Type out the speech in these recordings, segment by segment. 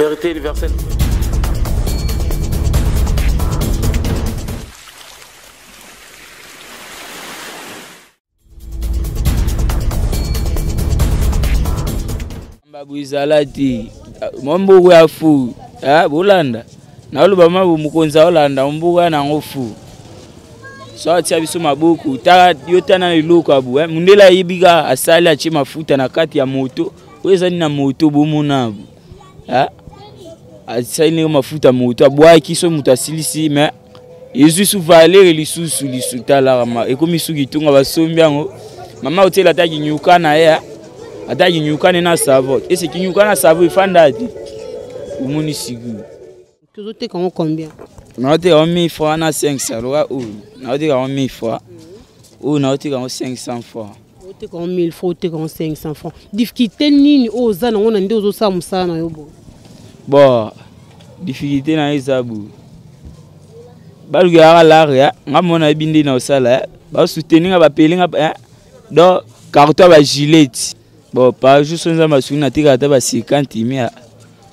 Vérité universelle. Mbabu ezala te mwa mboka ya fu bolanda naoloba ma mokonzi aolanda mboka na yango fu so atia biso maboko tala yo tana na eloko abu eh? mundele ayebi kaka asali atie mafuta na kati ya moto oyo ezali na moto bomona abu eh? asali ndenge mafuta moto abwaki so moto asilisi mais ezwi su valere lisusu lisu talaka ma ekomi su kitunga basombi yango mama otiela ata kinyuka na ye ata kinyuka ne na savon ese kinyuka na savon efanda te omoni sikoyo tozoteka yango combien? Naoteka yango 1000 francs na 500 loka oyo naoteka yango 1000 francs oyo naoteka yango 500 francs. Oteka yango 1000 francs, oteka yango 500 francs. Difficulté nini oyo oza nango na nde ozosala mosala na yo boye? Bon, difficulté na yo eza boye, balukaka lare nga mona yebi nde na osala basoutenir nga bapeli nga donc carton ya bagilete. Bon, par jour so nzambe asungi natikaka ata ba 50 mille.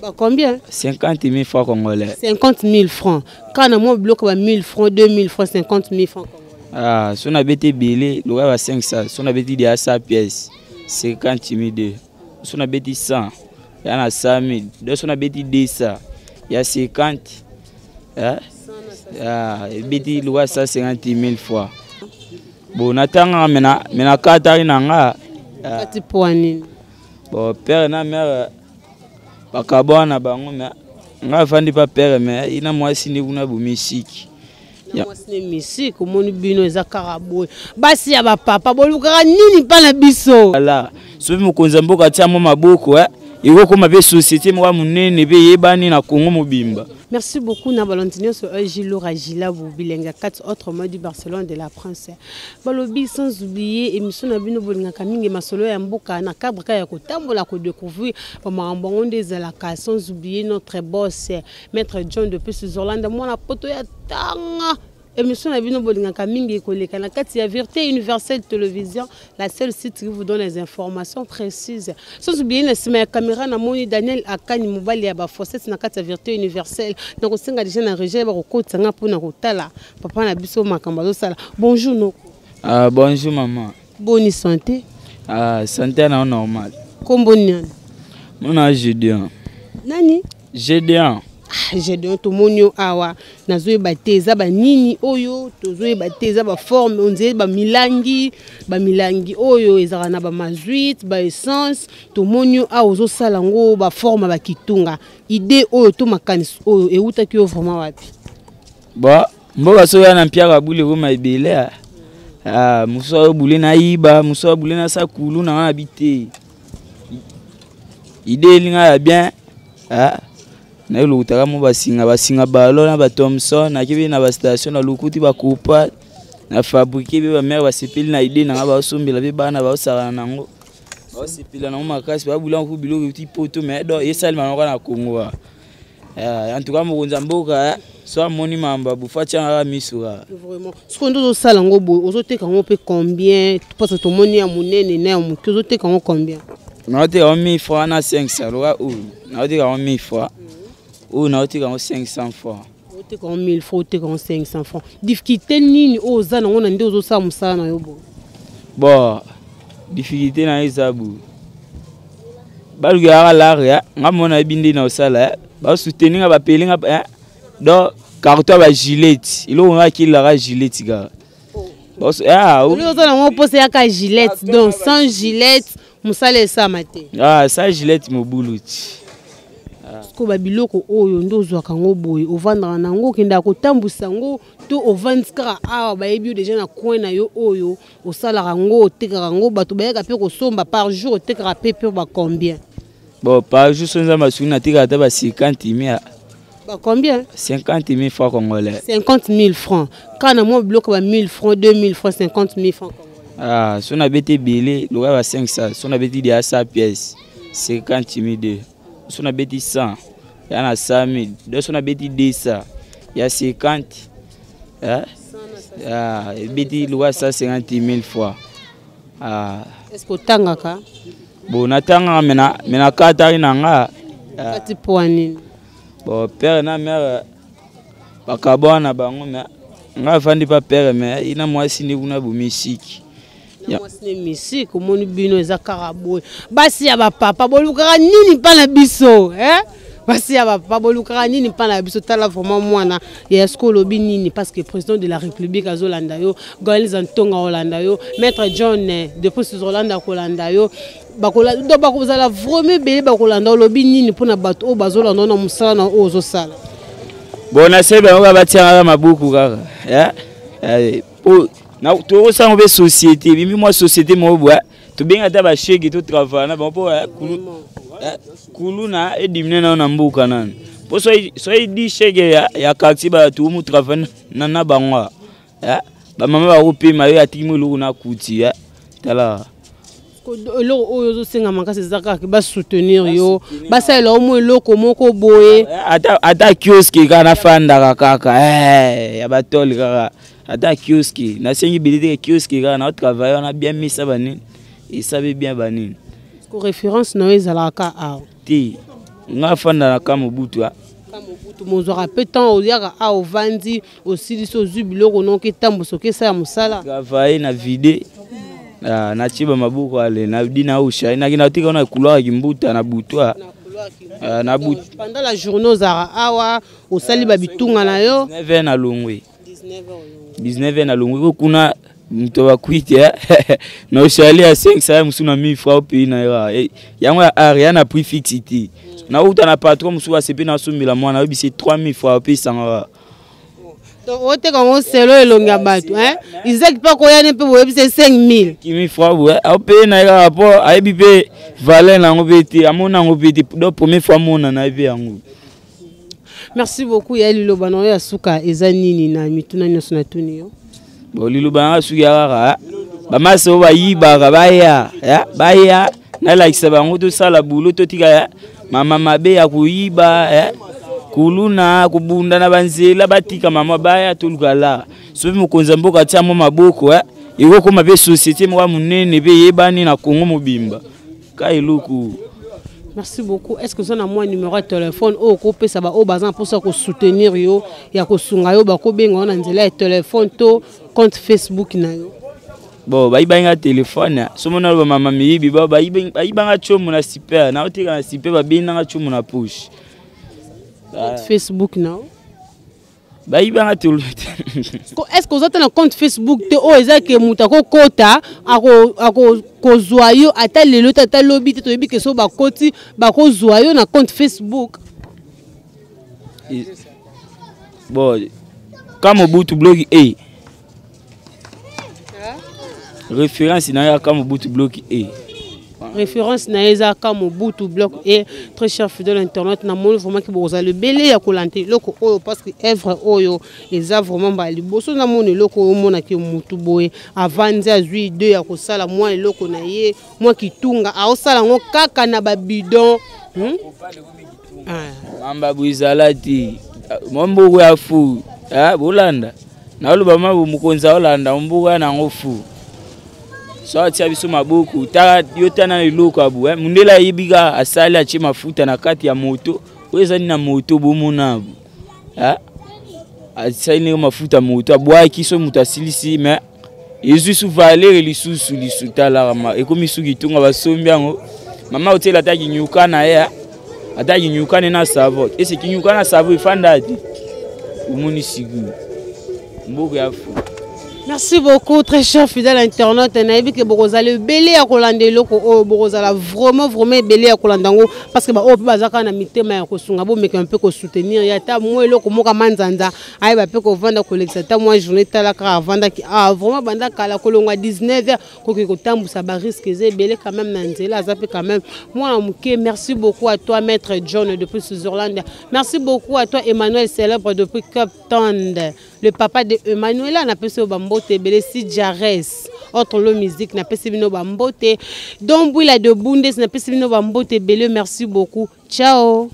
Ba combien? 50 000 francs congolais. 50 000 francs. Quand na mwa biloko ba 1000 francs, 2000 francs, 50 000 francs congolais. Ah, so nabeti ebele lokola ba 500, so nabeti deya 100 pièces, 50 000 deux. So nabeti 100, ya na 100 000. Donc so nabeti 200, ya 50. Eh? Ah, ebeti lokola 150 000 fois. Bon, natangaka me nakataki na nga. Kati mpo nini? Bon, père na mère bakabwana na bango me nga afandi pa père me ina mwasi nde kuna bomisiki. Mwasi ne misiki omoni bino eza kaka boye basi ya bapapa bolukaka nini mpa na biso? Voilà, soki mokonzi ya mboka atia mwa maboko ekokoma mpe société moko ya monene mpe eyebani na Congo mobimba. Merci beaucoup na balandi nyonso Gilora Gilabu Bilenga 4 autrement du Barcelone de la Prince. Balobi sans oublier émission na bino bolingaka mingi masolo ya mboka na cadre ka ya kotambola ko découvrir ba makambo yango nde ezalaka, sans oublier notre boss Maître John depuis Switzerland mwana poto ya tanga. Émission na bino bolingaka mingi ekoleka na kati ya Vérité Universelle Télévision, la seule site qui vous donne les informations précises. Sans oublier na sima ya caméra na moni Daniel Akani mobali ya ba faussette na kati ya Vérité Universelle. Na kosenga déjà na régie ba kokotisa nga pona kotala papa na biso makambo azosala. Bonjour noko. Ah, bonjour maman. Boni santé? Ah, santé na normal. Kombo nani? Mona Gédéon. Nani? Gédéon. Ah, Gédéon tomoni yo awa nazoyeba te eza banini oyo tozoyeba te eza baforme onzeye bamilangi bamilangi oyo ezalaka na bamazuite baessence tomoni yo awa ozosala yango baforme ya bakitunga. Idée oyo to makanisi oyo eutaki yo vraiment wapi? Ba mboka soki ya na mpiaka bule ekoma ebele. Ah, mosusu ayo bule na yiba, mosusu ayo bule na sakulu na nga na bi te. Idée elinga ya bien. Ah, nayelokutaka mo basinga basinga balo na ba Thomson nakebi na ba station na lokuti bakupa na fabriquer be ba mère basepeli na idée na nga basombela be bana baosakana nango baosepela nango makasi babula yango biloko euti poto mais donc esalema nango kaka na Congo. En tout cas mokonzi ya mboka so amoni mamba bufa atianga kaka miso kaka. Vraiment soki nde ozosala yango boye ozoteka yango mpe combien? Parce que tomoni ya monene na ya moke, ozoteka yango combien? Naoteka yango 1000 francs na 500 loka oyo naoteka yango 1000 francs oyo naoteka yango 500 francs. Oteka yango 1000 francs, oteka yango 500 francs. Difficulté nini oyo oza nango na nde ozosala mosala na yo boye? Bon, difficulté na yo eza boye, balukaka lare nga mona yebi nde na osala basoutenir nga bapeli nga donc carton ya bagilete eloko nga akelelaka gilete kaka. Oza nango mposa yaka gilete, donc sans gilete mosala esama te. Ah, sans gilete mobulu ti. Sikoyo babiloko oyo nde ozwaka yango boye, ovandaka na yango, okendaka kotambwisa yango to ovandi kaka awa bayebi yo deja na coin na yo oyo osalaka yango, otekaka yango, bato bayaka mpe kosomba par jour, otekaka mpe mpe ba combien? Bon, par jour so nzambe asungi natekaka ata ba 50 mille. Ba combien? 50 000 francs congolais. 50 000 francs. Quand na mwa biloko ba 1000 francs, 2000 francs, 50 000 francs congolais. Ah, so nabeti ebele lokola ba 500, so nabeti deya 100 pièces, 50 000 deux. So nabeti 100, ya na 100 000. Donc so nabeti 200, ya 50. Eh? Ah, ebeti lokola 150 000 fois. Ah. Est-ce que otangaka? Bon, natangaka me nakataki na nga. Kati mpo ya nini? Bon, père na mère bakabwana na bango, mais ngai afandi pa père, mais ina mwasi nde kuna bomisiki. Mwasi ne misiki. Omoni bino eza kaka boye, basi ya bapapa bolukaka nini mpa na biso, eh? Basi ya bapapa bolukaka nini mpa na biso? Tala vraiment mwana ya eske olobi nini? Parce que président de la République azolanda yo, Gaël Ntonga olanda yo, maître John depuis Switzerland akolanda yo, donc bakozala vraiment ebele bakolanda. Olobi nini mpona bato oyo bazolanda na mosala na oyo ozosala? Bon, nasebi bango kaka batiangaka mabuku kaka po tokosango mpe société ebimi mwa société moko boye, tobengi ata bashege, totravaille na bango mpo kuluna edimine nao na mboka nanu, mpo soki di shege ya quartier bato omu travaille na bango, bamama bakopema yo atiki mo eloko na kuti. Tala. Eloko oyo ozosenga makasi eza kaka basoutenir yo, basalela yo mwa eloko moko boye. Ata kiosque kaka nafandaka kaka ya batole kaka, ata kiosque nasengi bele te, kiosque kaka naotravaille wana bien, misa banini esabe bien banini. Référence na yo ezalaka awa? Te, nga afanda na ka Mobutu. Ka Mobutu mozwaka mpe ntango oyaka awa, ovandi, osilisi, ozwi biloko noki etambusa, okesala mosala. Travaille na vide, natie bamaboko ale nadi na usha naki natika na couloir Kimbuta na butwa. Na pendant la journée ozalaka awa, osali babitunga na yo? 19 na longwe, 19 na longwe ko kuna moto bakwiti na oshali ya 5 saya mosusu na 1000 francs opei na yo yango ya art ya na prix fixe te. Nauta na patron mosusu asepe nasombela mwana, oyebisi 3000 francs opesanga. Donc oteka yango selo elongi ya bato, Isaac mpe akoyani mpe boyebisa 5000. Kimi franc boye aopeye na ye kaka mpo ayebi mpe valeur na yango mpe te, amona yango mpe te, donc première fois amona na ye mpe yango. Merci beaucoup ya liloba na yo ya suka eza nini na mituna nyonso natuni yo? Bon, liloba nanga suki ya kaka bamasi oyo bayibaka baya nalakisa bango tosala bulo, totika mama mabe ya koyiba, kuluna kobunda na banzela, batika mama, baya toluka la soki mokonzi ya mboka atia mwa maboko, ekokoma mpe société moko ya monene mpe eyebani na Kongo mobimba ka eloko. Merci beaucoup. Est ce que oza na mwa numéro ya téléphone oyo okopesa baoyo baza na mposa ya kosoutenir yo, ya kosunga yo, bakobenga yo na nzela ya téléphone to compte Facebook na yo? Bon, bayibanga telefone somo na bamama miyibi bayibanga tiomo na super naotika na super, babendanga tiomo na poche. Compte Facebook na yo? Bayibanga te. Est ce que oza te na compte Facebook te oyo eza ke moto akokota akozwa yo ata lelo te, ata lobi te? Toyebi ke so bakoti bakozwa yo na compte Facebook. Bon, ka Mobutu bloki e référence na ye, ka Mobutu bloki e. Référence na ye eza ka Mobutu bloc e. Très cher fidèle internaute, namoni vraiment ke bokozala ebele ya kolanda eloko oyo, parce que œuvre oyo eza vraiment mbala liboso namoni eloko oyo. Omonaki motu boye avandi, azwi idée ya kosala mwa eloko na ye, mwa kitunga, aosala yango kaka na babidon, Mambabu ezala te mwa mboka ya fu bolanda naoloba ma mokonzi aolanda mboka nango fu so atia biso maboko. Tala yo, tana eloko ya boye, mondele ayebi kaka asali, atie mafuta na kati ya moto oyo ezali na moto bomona bo asali ndenge mafuta moto abwaki so moto asilisi, mais ezwi su valeur lisusu lisu. Talaka ekomi suki tunga, basombi yango, mama otiela ata kinyuka na ye, ata kinyuka ne na savon, ese kinyuka na savon efanda te. Omoni sikoyo mboka ya fu. Merci beaucoup, très cher fidèle internaute. Nayebi ke bokozala ebele ya kolanda eloko oyo, bokozala vraiment vraiment ebele ya kolanda yango, parce que baoyo mpe baza kaka na mitema ya kosunga, bomeka mpe kosoutenir ye ata mwa eloko moko manzanza, ayeba mpe kovanda kolekisa ata mwa journée. Tala kaka avandaki ah, vraiment banda kala kolongwa 19 heures, koki kotambusa, barisque eza ebele quand même na nzela, aza mpe quand même mwana moke. Merci beaucoup à toi, maître John depuis Switzerland. Merci beaucoup à toi, Emmanuel Célèbre depuis Cape Town, le papa de Emmanuela. Napesi oyo bambote ebele. Si Jares autre lo musique, napesi bino bambote. Dombwila de Bundes, napesi bino bambote ebele. Merci beaucoup, ciao.